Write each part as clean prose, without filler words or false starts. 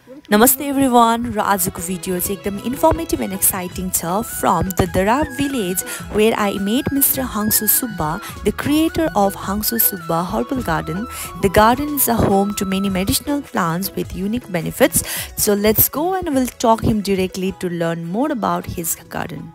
Namaste everyone. र आजको video चाहिँ एकदम इन्फर्मेटिभ एन्ड एक्साइटिङ छ फ्रम द दराब village where I met Mr. Hangsu Subba, the creator of Hangsu Subba Herbal Garden. The garden is a home to many medicinal plants with unique benefits. So let's go and we'll talk him directly to learn more about his garden.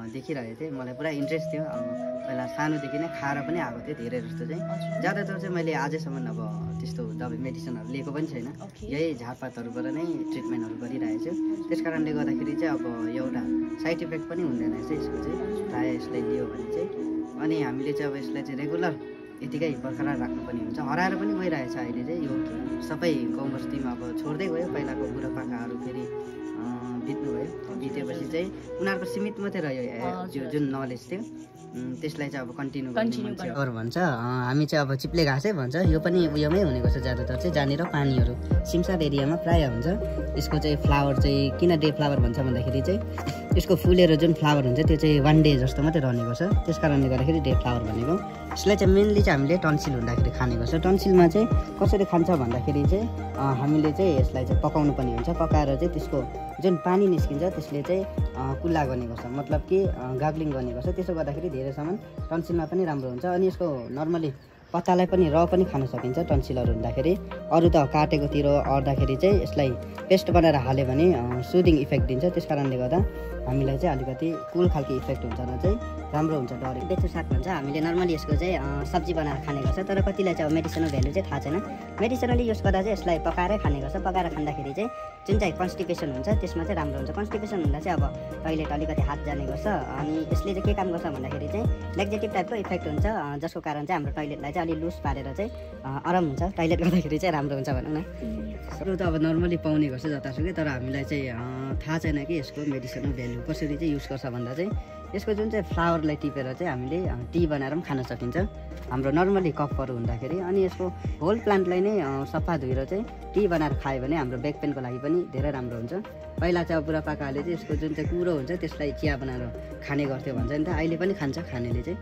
देखिरहेको थिएँ मलाई पुरा interest थियो पहिला सानोदेखि नै खाएर पनि आएको थियो धेरै जस्तो चाहिँ ज्यादातर चाहिँ मैले आजैसम्म अब त्यस्तो दबाई मेडिसिनहरू लिएको पनि छैन यही झारपातहरूबाट नै ट्रिटमेन्टहरू गरिरहेको छु त्यसकारणले गर्दाखेरि चाहिँ अब एउटा साइड इफेक्ट पनि हुँदैन रहेछ यसको चाहिँ प्रायः यसलाई लियो भने चाहिँ अनि हामीले चाहिँ अब यसलाई चाहिँ रेगुलर यतिकै बरकरार राख्नुपर्ने हुन्छ हराएर पनि गइरहेछ अहिले चाहिँ यो सबै गाउँ बस्तीमा अब छोड्दै गयो पहिलाको बुढापाकाहरू फेरि बित्नुभयो बितेपछि चाहिँ उनीहरूको सीमित मात्रै रह्यो जुन नलेज थियो त्यसलाई चाहिँ अब कन्टिन्यू गर्नु भन्छ हामी चाहिँ अब चिप्ले घाँसै भन्छ यो पनि उयोमै हुने गर्छ ज्यादातर चाहिँ जहाँनिर पानीहरू सिमसार एरियामा प्रायः हुन्छ यसको चाहिँ फ्लावर चाहिँ किन डे फ्लावर भन्छ भन्दाखेरि चाहिँ यसको फुलेर जुन फ्लावर हुन्छ त्यो चाहिँ 1 डे जस्तो मात्रै रहने गर्छ त्यस कारणले गर्दाखेरि डे फ्लावर भनेको यसलाई चाहिँ मेनली चाहिँ हामीले टन्सिल हुँदाखेरि खाने गर्छ टन्सिलमा चाहिँ कसरी खान्छ भन्दाखेरि चाहिँ हामीले चाहिँ यसलाई चाहिँ पकाउनु पर्ने हुन्छ पकाएर चाहिँ त्यसको जुन पानी निस्किन्छ त्यसले चाहिँ कुल्ला गर्ने गर्छ मतलब कि गाग्लिङ गर्ने गर्छ त्यसो गर्दाखेरि धेरैसम्म टन्सिलमा पनि राम्रो हुन्छ अनि यसको नर्मली पत्तालाई पनि र पनि खान सकिन्छ टन्सिलहरू हुँदाखेरि अरू त काटेकोतिर अड्दाखेरि चाहिँ यसलाई पेस्ट बनाएर हाल्यो भने सुदिङ इफेक्ट दिन्छ त्यस कारणले गर्दा हामीलाई चाहिँ अलिकति कुल खालको इफेक्ट हुन्छ र चाहिँ राम्रो हुन्छ डरे बेचु साग भन्छ हामीले नर्मली यसको चाहिँ सब्जी बनाएर खाने गर्छ तर कतिलाई चाहिँ अब मेडिसिनल भ्यालु चाहिँ थाहा छैन मेडिसिनली युज गर्दा चाहिँ यसलाई पकाएरै खाने गर्छ पकाएर खाँदाखेरि चाहिँ जुन चाहिँ कन्स्टिपेसन हुन्छ त्यसमा चाहिँ राम्रो हुन्छ कन्स्टिपेसन हुँदा चाहिँ अब टोइलेट अलिकति हात जाने गर्छ अनि यसले चाहिँ के काम गर्छ भन्दाखेरि चाहिँ लेक्जेटिभ टाइपको इफेक्ट हुन्छ जसको कारण चाहिँ हाम्रो टोइलेटलाई चाहिँ अलि लुज पारेर चाहिँ आराम हुन्छ टोइलेट गर्दाखेरि चाहिँ राम्रो हुन्छ भनौँ न अरू त अब नर्मली पाउने गर्छ जतासुकै तर हामीलाई चाहिँ थाहा छैन कि यसको मेडिसिनल भ्यालु कसरी चाहिँ युज गर्छ भन्दा चाहिँ यसको जुन चाहिँ फ्लावरलाई टिपेर चाहिँ हामीले टी बनाएर पनि खान सकिन्छ हाम्रो नर्मली कफहरू हुँदाखेरि अनि यसको होल प्लान्टलाई नै सफा धोएर चाहिँ टी बनाएर खायो भने हाम्रो ब्याक पेनको लागि पनि धेरै राम्रो हुन्छ पहिला चाहिँ अब बुढापाकाले चाहिँ यसको जुन चाहिँ कुरो हुन्छ त्यसलाई चिया बनाएर खाने गर्थ्यो भन्छ नि त अहिले पनि खान्छ खानेले चाहिँ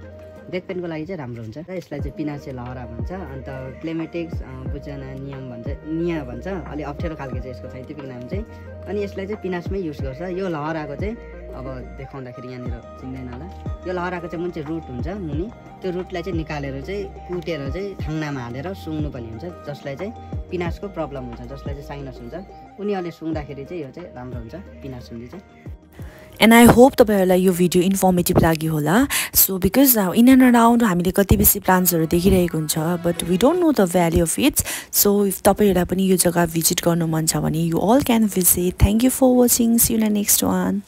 ब्याक पेनको लागि चाहिँ राम्रो हुन्छ र यसलाई चाहिँ पिनाचे लहरा भन्छ अन्त क्लेमेटिक्स बुचाना नियम भन्छ निया भन्छ अलि अप्ठ्यारो खालको चाहिँ यसको साइन्टिफिक नाम चाहिँ अनि यसलाई चाहिँ पिनासमै युज गर्छ यो लहराको चाहिँ अब देखाउँदाखेरि यहाँनिर चिन्दैन होला यो लहराको चाहिँ मुन चाहिँ रुट हुन्छ मुनि त्यो रुटलाई चाहिँ निकालेर चाहिँ कुटेर चाहिँ थाङ्नामा हालेर सुँग्नु पर्ने हुन्छ जसलाई चाहिँ पिनासको प्रब्लम हुन्छ जसलाई चाहिँ साइनस हुन्छ उनीहरूले सुँग्दाखेरि चाहिँ यो चाहिँ राम्रो हुन्छ पिनास सुन्दी चाहिँ And I hope तपाईहरुलाई यो भिडियो इन्फर्मेटिभ लाग्यो होला so because in and around हामीले कति बेसी प्लान्ट्सहरू देखिरहेको हुन्छ but we don't know the value of its so if तपाईहरुलाई पनि यो जग्गा भिजिट गर्नु मन छ भने you all can visit thank you for watching see you in the next one